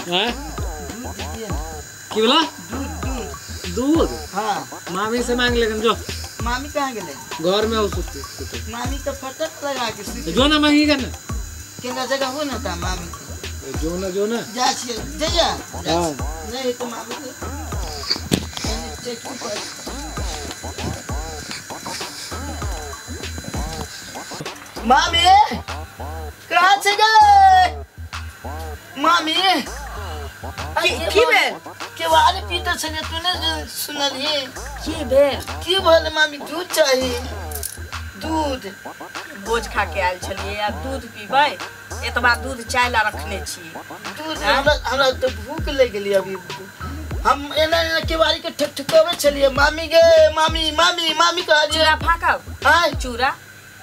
हां दूध दिए ना। की बोला? दूध दूध दूध। हां मामी से मांग लेकिन जो मामी कहाँ गेले? घर में हो सुते। मामी तो फटक लगा के सुते। जो ना मांगेगा ना केना जगह हो ना ता मामी के। जो ना जो ना जा छी जइया। हां नहीं तो मामी के चेक कर। मामी कहाँ से गए? मामी की भेल? केवाड़ी पीते छलियै तूने सुनलही? की भेल? की भेल मामी? दूध चाही। दूध बोझ खा के आयल छलियै, आब दूध पीबै? एतबा दूध चाय ला रखने छी। दूध हमरा हमरा तो भूख लग गेली अभी। हम एना एना केवाड़ी के ठकठकाबै छलियै मामी गे मामी मामी मामी कहलियै। चूड़ा फाकब? हां चूड़ा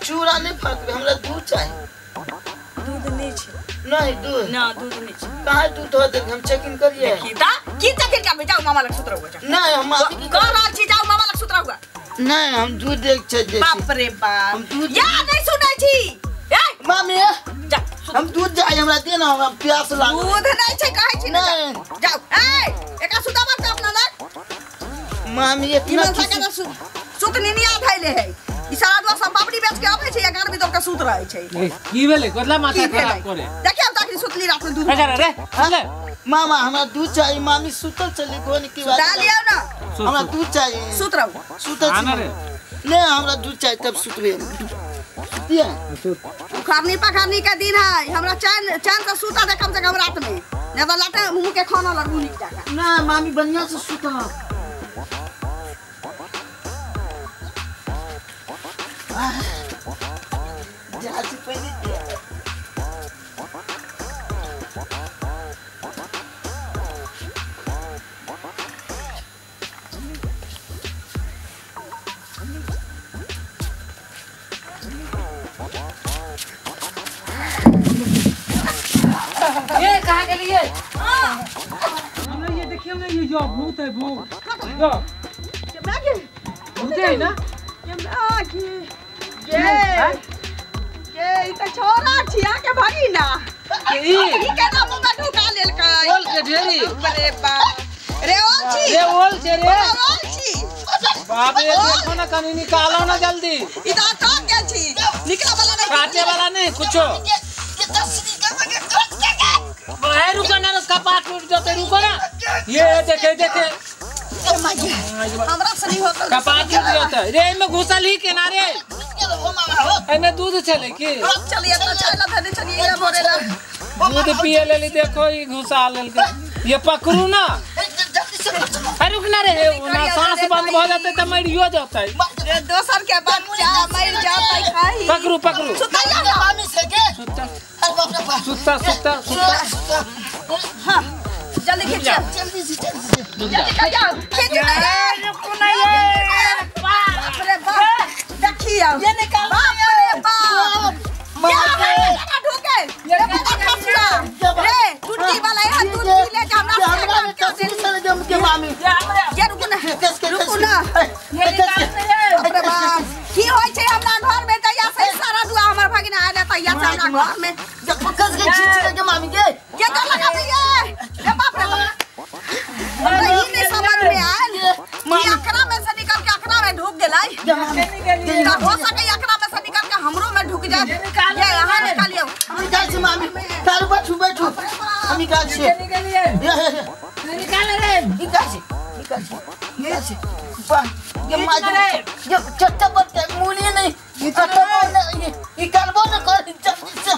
चूड़ा नहीं फाकबै, हमरा दूध चाही। दूध नहीं छै। नहीं दूध ना दूध नहीं छै। कहाँ दूध हो देख हम चेक इन करिए। देखी ता की चेक इन करबै? जाउ मामा लग सुत रहू। नहीं हम मामी के कह रहल छी, जाउ मामा लग सुत रहू। नहीं हम दूध देख छै। बाप रे बाप हम दूध या नहीं सुनै छी। ए मामी जा हम दूध जाय हमरा दे ना, हमरा प्यास लागल। दूध नहीं छै कहै छी। नहीं जाउ। ए एका सुताबा त अपना लग। मामी इतना सुत निनिया धैले है। ई सारा दुआ सब बाबरी बेच के आबै छै या गार में दब के सुत रहै छै। की भेलै? कतला माथा खराब करे। देखियौ तखनी सुतली रात में दूध। अरे रे ले मामा हमरा दूध चाहिए। मामी सुतल चली कोन की बात सुता लियौ ना। हमरा दूध चाहिए। सुत रहू। सुतल छी नहीं हमरा दूध चाहिए तब सुतबे। सुतिए उखाड़नी पखाड़नी के दिन है, हमरा चैन चैन से सुता दे कम से कम रात में, नहीं तो लाटे मुंह के खाना लगू निक जाका। ना मामी बढ़िया से सुता। जाची पहले ये कहाँ के लिए? हमने ये देखिए हमने ये जो भूत है भूत। जो भूत है ना? ये ई त छोरा छिया के भागी ना। ई केना मुंह में ढुका लेलकै? बोल के ढेरी। अरे बाप रे ओल छी। रे ओल छे रे। ओल छी। बाप रे देखो ना कनी निकालो ना जल्दी। ई त अटक गेल छी, निकला वाला नहीं, काटे वाला नहीं कुछो। ए रुको ना, कपाट टूट जते, रुको ना। ये देखे देखे हमरा से नहीं होत, कपाट टूट जते रे। एमे घुसल ही केना रे? एमे दूध छले की? चलिए तो चला धने चलिए भोरेला दूध पिए लेली। देखो ई घुसा लेलके। ये पकड़ू ना। अरे रुक ना रे, ना सांस बंद भ जते त मरियो जते। रे दोसर के बच्चा मर जातै खाई। पकड़ू पकड़ू। सुतैया मामी से के सुता अरे बाप रे बाप। सुता सुता सुता। हां जल्दी खींच, जल्दी से जल्दी से जल्दी कर जाओ। खींच ना रे, रुको ना ये। बाप रे बाप देखियो ये निकाल। बाप रे बाप मां ढुके रे बाबा खसुआ रे टूटी वाला है। दूध पी ले के हमरा हमरा के चले जम के मामी। ये रुको ना रुको ना। ये निकाल बाप रे बाप की होय छै हमरा घर में? तैया से सारा दुआ हमर भगिना आले तैया से हमरा घर में जब पकड़ के खींच के मामी के के तो लगा दिए रे। बाप रे बाप हमरा ई नहीं समझ में आयल कि अखरा में से निकल के अखरा में ढुक गेलै। त हो सके अखरा में से निकल के हमरो में ढुक जाए। ये यहां निकालियो। हम निकाल छी मामी। तारू बैठू बैठू। हम निकाल छी। निकालिए निकाल रे। निकाल छी निकाल छी निकाल छी। वाह ये माजी ये चट्टा पर के मूली नहीं ये चट्टा पर ये निकालबो न कर जल्दी से।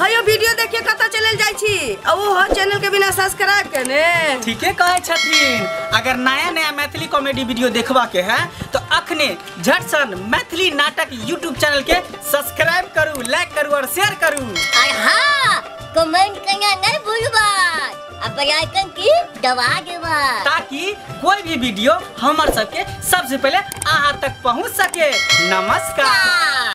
हयो वीडियो देखिए कत चलल जाय छी आ वो हो चैनल के बिना सब्सक्राइब केने। ठीके कहै छथिन। अगर नया नया मैथिली कॉमेडी वीडियो देखबा के है तो अखने झटसन मैथिली नाटक यूट्यूब चैनल के सब्सक्राइब करू, लाइक करू और शेयर करू। और हाँ कमेंट करना नहीं भूलबा आ बेल आइकन की दबा देबा ताकि कोई भी वीडियो हमर सबके सबसे पहले अहाँ तक पहुँच सके। नमस्कार।